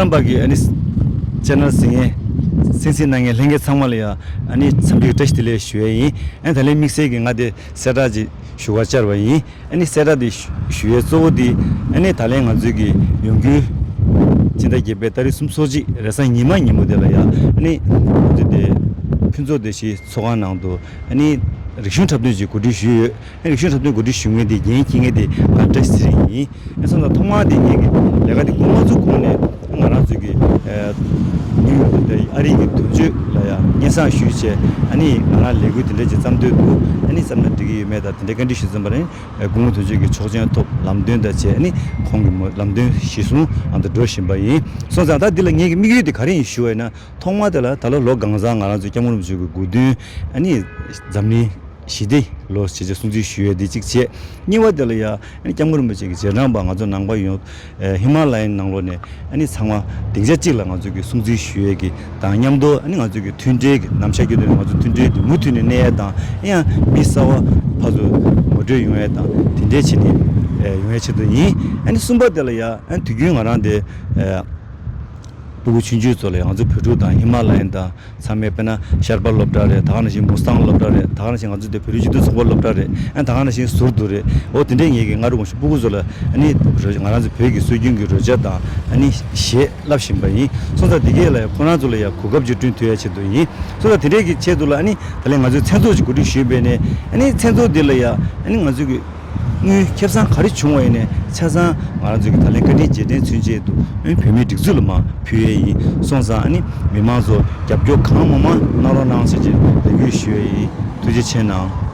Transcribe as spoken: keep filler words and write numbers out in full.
རྣམ་པ་གི་ཨ་ནི་ཆེ་ནལ་གཟིགས་མཁན། གསན་གཟིགས་གནང་མཁན་ལྷན་རྒྱས་ཚང་མ་ལ་ཡང་ཨ་ནི་འཚམས་འདྲི་བཀྲ་ཤིས་བདེ་ལེགས་ཞུ་ཡས་ཡིན། ཨ་ནི་ད་ལན་དམིགས་བསལ་གྱི་ང་དེ་གསལ་བསྒྲགས་ཅིག་ཞུ་བར་བཅར་བ་ཡིན། ཨ་ནི་གསལ་བསྒྲགས་དེ་ཞུ་ཞུ་ཡས་གཙོ་བོ་དེ་ཨ་ནི་ད་ལན་ང་ཚོའི་གི་ཡོང་རྒྱུའི་ཕྱི་ཟླ་བརྒྱད་པའི་ཏ་རིག་སུམ་ཅུ་སོ་གཅིག་རེས་གཟའ་ཉི་མ་ཉིན་མོ་དེ་ལ་ཡང་ཨ་ནི་ང་ཚོ་དེ་ཕུན་ཚོགས་སྡེ་བཞིའི་ཚོགས་ཁང་ནང་དུ་ཨ་ནི་རིག་གཞུང་འཁྲབ་སྟོན་ཅིག་གོ་སྒྲིག་ཞུས་ཡོད། རིག་གཞུང་འཁྲབ་སྟོན་གོ་སྒྲིག་ཞུ་མཁན་དེ་འགན་འཁྱེར་མཁན་དེ་ང་བཀྲ་ཤིས་ཚེ་རིང་ཡིན། ཨ་སོང་ཙང་ཐོག་མར་དེ་ངེད་ཀྱི་ལས་ཀ་དེ་འགོ་མ་བཙུགས་གོང་ནས་ང་རང་ཚོའི་གི་ཨ་ནིའུ་ཡོག་དེ་ཨ་རི་གི་དོན་གཅོད་ལ་ཡང་སྙན་སེང་ཞུས་བྱས། ཨ་ནི་ང་རང་ལས་འགུལ་དེ་འདྲ་ཅིག་བརྩམས་འདོད་འདུག་ཨ་ནི་བརྩམས་ན་འགྲིག་གི་ཡོད་མེད་དང་དེ་འདྲའི་བཀའ་འདྲི་ཞུས་ཙམ་པ་རེད། ཨ་སྐུ་ངོ་དོན་གཅོད་ཀྱི་ཆོག་མཆན་ཐོབ་ལམ་སྟོན་དང་བཅས། ཨ་ནི་ཁོང་གི་མོ་ལམ་སྟོན་གཞིར་བཟུང་ཨ་ད་འགྲོ་བཞིན་པ་ཡིན། སོང་ཙང་ད་འདི་ལ་ངེད་ཀྱི་དམིགས་ཡུལ་དེ་ག་རེ་ཡིན་ཞུ་བ་ཡིན་ན། ཐོག་མ་དེ་ལ་ད་ལོ་ལོ་གང་ཟག་ང་རང་ཚོའི་སྐྱབས་མགོན་རིན་པོ་ཆེ་གི་སྐུ་མདུན་ཨ་ནི་འཛམ་གླིང་ཞི་བདེ་ལོ་ཞེས་བྱ་སྲུང་བརྩི་ཞུ་ཡས་འདི་གཅིག་བྱས། གཉིས་པ་དེ་ལ་ཡ་ཨ་ནི་སྐྱབས་མགོན་རིན་པོ་ཆེ་གི་རྗེས་འབྲང་པ་ང་ཚོ་ནང་པ་ཡོངས་ཧི་མ་ལ་ཡའི་ནང་ལོགས་ནས་ཨ་ནི་ཚང་མ་སྡིངས་ཆ་གཅིག་ལ་ང་ཚོ་གི་སྲུང་བརྩི་ཞུ་ཡས་ཀྱི་དང་མཉམ་དུ་ཨ་ནི་ང་ཚོ་གི་མཐུན་འབྲེལ་གྱི་རྣམ་གཞག་བརྒྱུད་དེ་ང་ཚོ་མཐུན་འབྲེལ་དེ་མུ་མཐུད་ནས་གནས་ཡས་དང་། ཨ་ཡང་མི་གསར་བ་ཕར་ཚུར་ངོ་སྤྲོད་ཡོང་ཡས་དང་དེ་འདྲའི་བྱས་ནས་ཡོང་ཡས་ཆེད་དུ་ཡིན། ཨ་ནི་གསུམ་པ་དེ་ལ་ཡ་ཨ་ནི་དུས་རྒྱུན་ང་རང་དེ་སྤུ་གུ་ཆུང་ཆུང་ཚོ་ལ་ང་ཚོ་བོད་ཕྲུག་དང་ཧི་མ་ལ་ཡན་དང་ཚང་མས། དཔེར་ན་ཤར་པ་སློབ་གྲྭ་རེད། ད་ག་ནང་བཞིན་མུ་སི་ཐང་སློབ་གྲྭ་རེད། ད་ག་ནང་བཞིན་ང་ཚོ་དེ་བོད་རིགས་སྤྱི་མཐུན་ཚོགས་པ་སློབ་གྲྭ་རེད། ཨ་ད་ག་ནང་བཞིན་ཟུར་དུ་རེད། འོ་དེ་འདྲའི་ངེད་ཀྱི་མངའ་རིས་ཀྱི་སྤུ་གུ་ཚོ་ལ་ཨ་ནི་རོལ་ང་རང་ཚོ་བོད་ཀྱི་སྲོལ་རྒྱུན་གྱི་རོལ་ཆ་དང་ཨ་ནི་གཞས་བསླབ་བཞིན་པ་ཡིན། སོང་ཙང་དེ་གས་ལ་ཡ་ཁོ་རང་ཚོ་ལ་ཡ་གོ་སྐབས་ཅིག་བསྐྲུན་ཐུབ་ཡ་ཆེད་དུ་ཡིན། སོང་ཙང་དེ་འདྲའི་གི་ཆེད་དུ་ལ་ཨ་ནི་ད་ལན་ང་ཚོས་མཚན་ཚོགས་ཅིག་གོ་སྒྲིག་ཞུས་པས་ནས། ཨ་ནི་མཚན་ཚོགས་འདི་ལ་ཡ་ཨ་ནི་ང་ཚོ་གི་དངུལ་ཁེ་བཟང་ག་རེ་བྱུང་བ་ཡིན་ནའི་ཆ་ཚང་ང་རང་ཚོ་གི་ད་ལན་བཀའ་དྲིན་རྗེས་དྲན་མཚོན་ཆེད་དུ་ཨ་ནི་བོད་མིའི་སྒྲིག་འཛུགས་ལ་མར་ཕུལ་ཡས་ཡིན། སོང་ཙང་ཨ་ནི་མི་མང་ཚོ་རྒྱབ་སྐྱོར་གང་མང་མང་གནང་རོགས་གནང་ཟེར་གྱི་རེ་སྐུལ་ཞུ་ཡས་ཡིན། ཐུགས་རྗེ་ཆེ་གནང་།